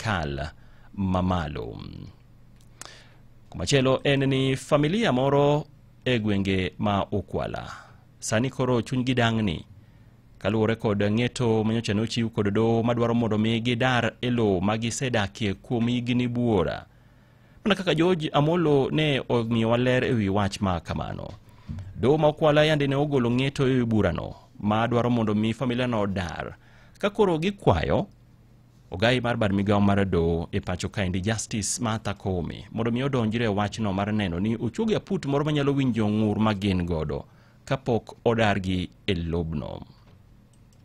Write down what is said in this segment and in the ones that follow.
sirikal mamalo. Kumachielo en ni familia moro e gwenge ma Ukwala sani koro chunygi dang'ni kaluwore kod ng'eto manyocha ne ochiw kod doho madwaro mondo mi gidar e lowo ma gisedakie kuom higni buora. Mana kaka George Amolo ne omiyowa ler ewi wach ma kamano. Doho ma Ukwala yande ne ogolo ng'eto ewi burano ma dwaro mondo mi familia no odar ka koro gikwayo ogai mar bad migawo mar doho e pacho kaendi Justice Martha Koome mondo mi odonjre e wachno mar neno ni ochuogi aput moro manyalo winjo ng'ur ma gin godo kapok odargi e lobno.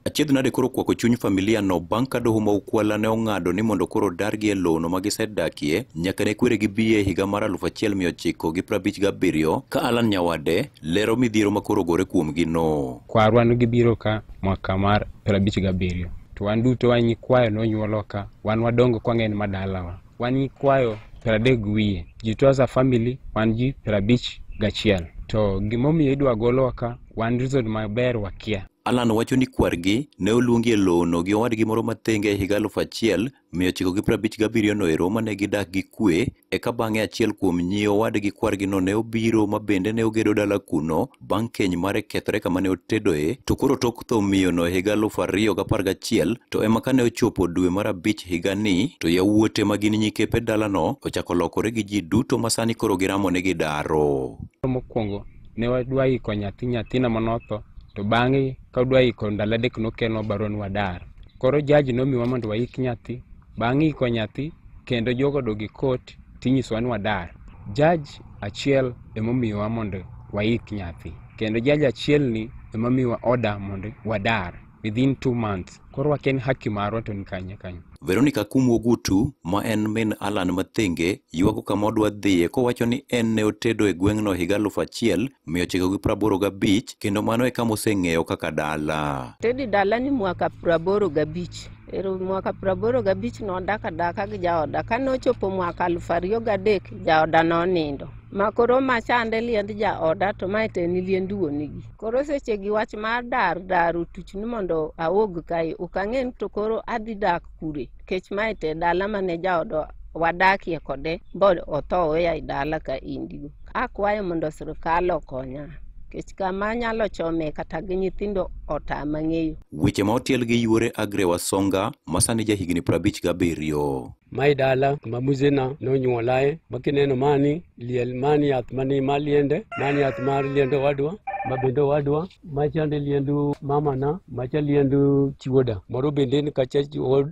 Achiedh nade koro kwako chuny familia no bang' ka doho ma Ukwala ne ong'ado ni mondo koro dargi e lowono ma gisedakie nyaka ne kweregi bi e higa mar 1957 ka Alan Nyawade lero midhiero ma koro ogore kuomgi no. Kwarwa ne gibiro ka mwaka mar 57 to wan duto wan nyikwayo nonyuolwa ka, wan wadongo kwang'e ni madalawa. Wan nyikwayo 30 wiye, ji to as a family wan ji 51. To gimomiyo idwa golwa ka, wan reason maber wakia. Alan wacho ni kwargi ne oluongi e lowono gi owadgi moro mathenge e higa 1957 no ero mane gidak gi kwe, eka bang'e achiel kuom nyi owadgi kwargino ne obiro ma bende ne ogedo dala kuno bang' keny mare kethore kama ne otedoe, to koro tok tho miyono e higa 2011 to ema kane ochopo dwe mar 5 higani to yawuote ma gin nyikepe dalano ochako lokore gi ji duto ma sani koro giramo ni gidaro. Mokwongo ne wadwa iko nyathi, nyathina manotho, to bang'e ka wadwa iko ndalo 3 nokelnwa barua ni wadar. Koro jaji nomiwa mondo waik nyathi, bang' iko nyathi kendo jogo odog e court tinyisowa ni wadar. Judge achiel emomiyowa mondo waik nyathi, kendo judge achiel ni emomiyowa order mondo wadar within 2 months. Koro wakia ni haki marwa to ni kanye kanyo. Veronica Kumu Ogutu, ma en min Alan Mathenge, ywago kama odwa dhiye kowacho ni en ne otedo e gweng'no higa 1985 kendo mano e kama oseng'eyo kaka dala. Tedi dala ni mwaka 85. Ero mwaka 85 nodak adaka gi jaoda. Kane ochopo mwaka 2003 jaoda nonindo. Ma koro machande liend jaoda to mae to en liend wuonigi. Koro seche gi wach mar dar dar otuch ni mondo awuog kae, ok ang'e ni to koro adhi dak kure. Nikech mae to e dala mane jaoda wadakie kode bo otho oweya e dala ka indigo. Akwayo mondo sirikal okonya. Nikech kama anyalo chome kata gi nyithindo otama ng'eyo. Weche ma otiel gi yuore Agre Wasonga ma sani jahigni 57. Mae dala ma muzena nonyuolae, ma kineno mani liel mani yath mani maliende, mani yath mar liendo wadwa, ma bende wadwa, machande liendu mamana, macha liendu chiwoda. Moro bende ni kacha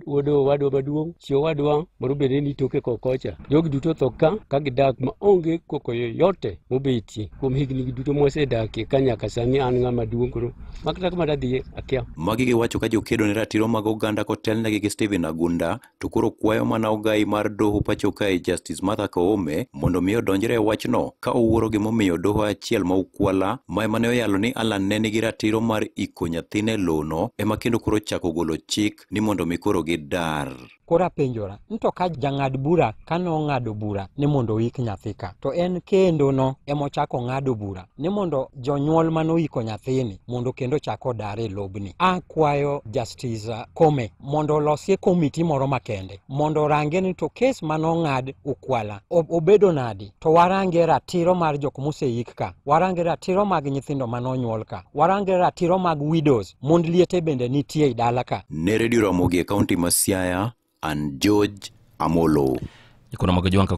wuodo wadwa maduong', chi owadwa, moro bende ni toke kokocha. Jogi duto tho ka, ka gidak ma onge koko yoyote mobetie. Kuom higni duto mwasedakie ka nyaka sani an ng'ama duong' koro, ma kata kama dadhiye akia. Magi giwacho ka jokedo ne ratiro mag oganda kotelnegi gi Stephen Agunda, to koro kwayo mana ogai mar doho pacho kae Justice Martha Koome mondo mi odonjre e wachno ka owuoro gimomiyo doho achiel ma Ukwala ma ema ne oyalo ni Alan ne nigi ratiro mar iko nyathine e lowono ema kendo koro chako golo chik ni mondo mi koro gidar. Koro apenjora ni to ka jang'ad bura kane ong'ado bura ni mondo oik nyathi ka, to en kendo no emochako ng'ado bura ni mondo jonyuol manoiko nyathini mondo kendo ochak odar e lobni. Akwayo Justice Koome mondo olosie komiti moro makende mondo orange ni to kes manong'ad Ukwala obedo nadi, to warange ratiro mar jok moseik ka, warange ratiro mag nyithindo manonyuol ka, warange ratiro mag widows, mond liete bende nitie e dala ka. Ne Radio Ramogi e kaunti ma Siaya, an George Amolo. Ikono mag Jwanka.